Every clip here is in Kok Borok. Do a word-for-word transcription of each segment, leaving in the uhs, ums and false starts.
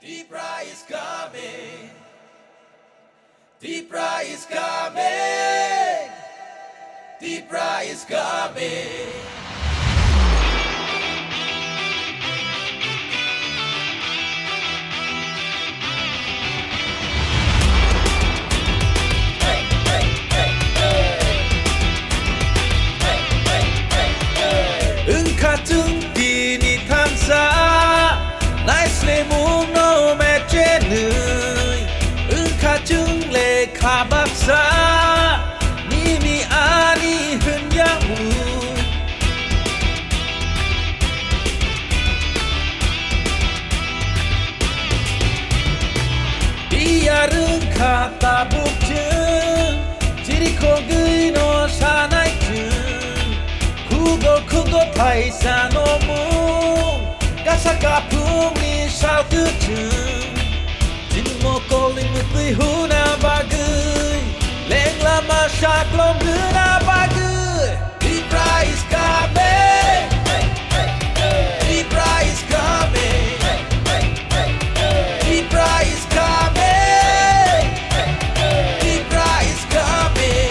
Tipra is coming. Tipra is coming. Tipra is coming. Wngkha chwng tini thansa, naislemung no mechenwi. Wngkha chwng lekha baksa, nini ani hwnyaui. Tiyar wngkha tabuk chwng, chirikhogwi no sanai chwng. Khugo khugo thaisa no mung, kasa kaphungni sal kwchwng. Chini mokol ni mwtwi huna bagwi, lengla ma saklom rwna bagwi. Tipra is coming. Tipra is coming. Tipra is coming. Tipra is coming.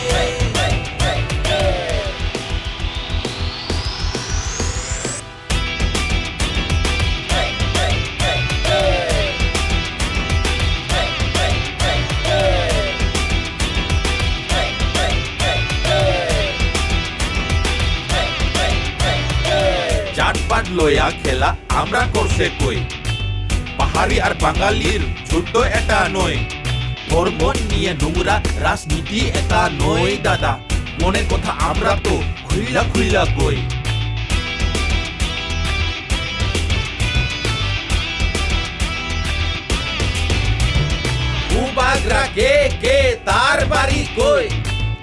জাতপাত লয়া খেলা আমরা করছে কই? পাহাড়ি আর বাঙালির যুদ্ধ এটা নয়। ধর্ম নিয়ে নোংরা রাজনীতি এটা নয় দাদা। মনের কথা আমরা তো খুইলা খুইলা কই। বুবাগ্রা কে কে, তার বাড়ি কই?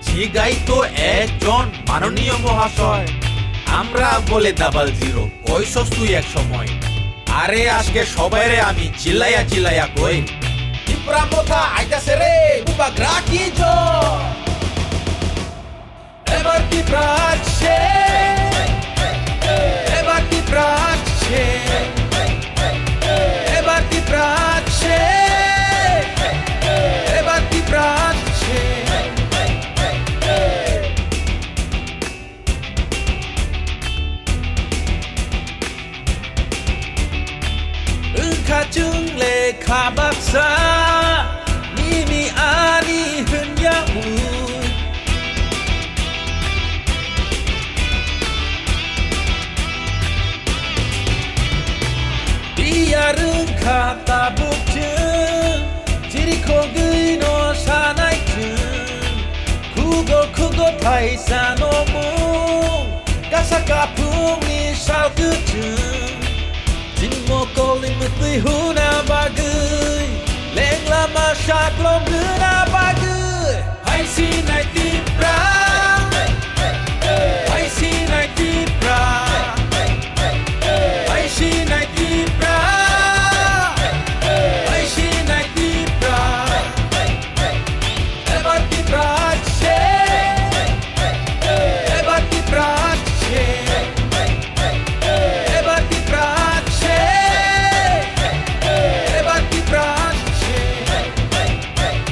জিগাই তো একজন মাননীয় মহাশয়। আমরা বলে ডাবল জিরো, কইছস তুই এক সময়। আরে আজকে সবাইরে আমি চিল্লাইয়া চিল্লাইয়া কই। টিপ্রা মথা আইতাছে রে, বুবাগ্রা কি জয়। এবার টিপ্রা আসছে, এবার টিপ্রা আসছে, এবার টিপ্রা আসছে, এবার টিপ্রা আসছে। Wngkha chwng lekha baksa, nini ani hwnyaui. Tiyar wngkha tabuk chwng, chirikhogwi no sanai chwng. Khugo khugo thaisa no mung, kasa kaphungni sal kwchwng. Chini mokolni mwtwi huna bagwi, lengla ma saklom rwna bagwi. Hai sinai Tipra, hai sinai Tipra, hai sinai Tipra, hai sinai Tipra. Ebar Tipra se, ebar Tipra se, ebar Tipra se, ebar Tipra se.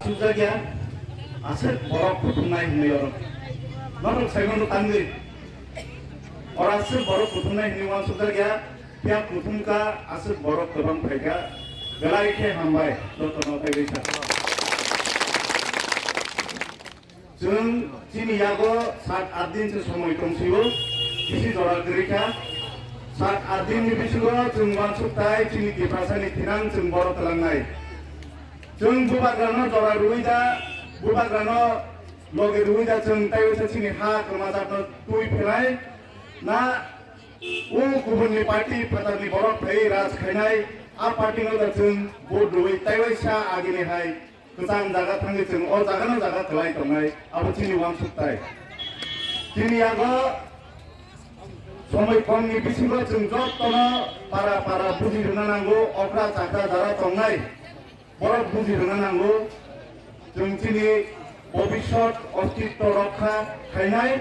Sujagya, aswk borok kuthumnai hinwi oro. Norok saimano tangwi. Oro aswk borok kuthumnai hinwi uansukjakya. Phiya kuthumkha, aswk borok kwbang phaikha, belai khe hambai, jotono taiwi sa. Chwng chini yago sat at din se somoi tongsio, bisi jora kwrwi kha. Sat at din ni bisingo chwng uansuk tai chini Tiprasa ni thinang chwng borok twlangnai. Chwng bubagrano jora rwui da, bubagrano loge rwui da chwng taiwi sa chini ha kwmajak no twi phelai na. O kubunni party phatarni borok phaiwi raj khainai, a party no da chwng vote rwui taiwaisa agini hai kwchang jaga thangwi chwng o jaga no jaga kwlai tongnai, abo chini uansuk tai. Chini yago somoi khomni bisingo chwng jotono para para buji rwna nango, okra chakra jara tongnai. Borok buji rwna nango, chwng chini bobisot ostitto rokha khainai,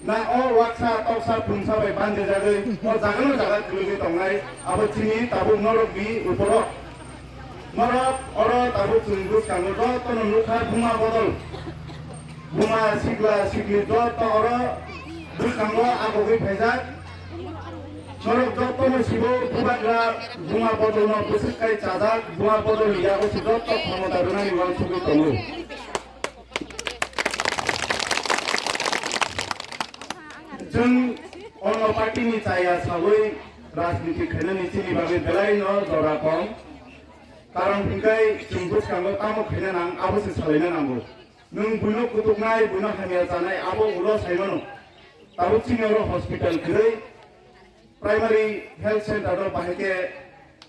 na o waksa toksa phrwngsa bai bandijagwi o jagano jaga kwlwgwi tongnai, abo chini tabuk norokni uporo. Norok oro tabuk chwng bwskango jotono nukha buma bodol. Buma sikla sikli joto oro bwskango agogwi phaijak. Norok jotono sibo bubagra buma bodolno bwswk kai chajak, buma bodolni yago se joto khomota rwnani uansugwi tongo. Chwng onno party ni chaya sawi rajniti khainani chini bagwi belai no jora kom. Karon hwnkhe chwng bwskango tamo khaina nang abo se salaina nango. Nwng buino kutuknai, buino hamya chanai abo ulo saimano. Tabuk chini oro hospital kwrwi, Primary Health Center no bahai khe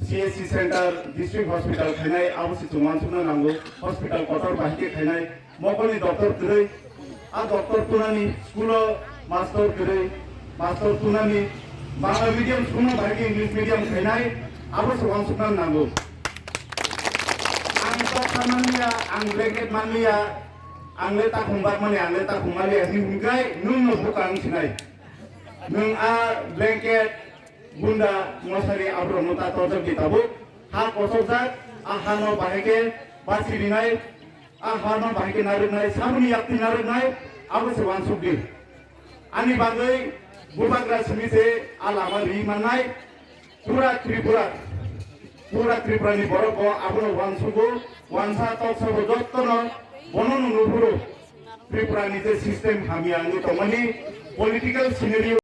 C H C Center, District Hospital khainai, abo se chwng uansukna nango. Hospital kotor bahai khe khainai, mokolni doctor kwrwi, a doctor tunani, school o master kwrwi, master tunani, Bangla medium school no bahai khe English medium khainai, abo se uansukna nango. Ang toksa manliya, ang blanket manliya, ang le takhum bakmani, ang le takhum manliya, hwnwi hwnkhai nwng no bukang sinai. Nwng a blanket, bunda, mosari aborokno ta tojak di tabuk. Ha kosokjak, a hano bahai khe basi rinai, a hano bahai khe narwknai, samuni yakti narwknai, abo se uansuk di. Ani bagwi bubagra simi se a lama ri mannai. Pura Tripura, pura Tripura ni borok bo abono uansugo, uansa toksa bo jottono bono no nuphuru. Tripura ni je system hamya wngwi tongmani, political scenario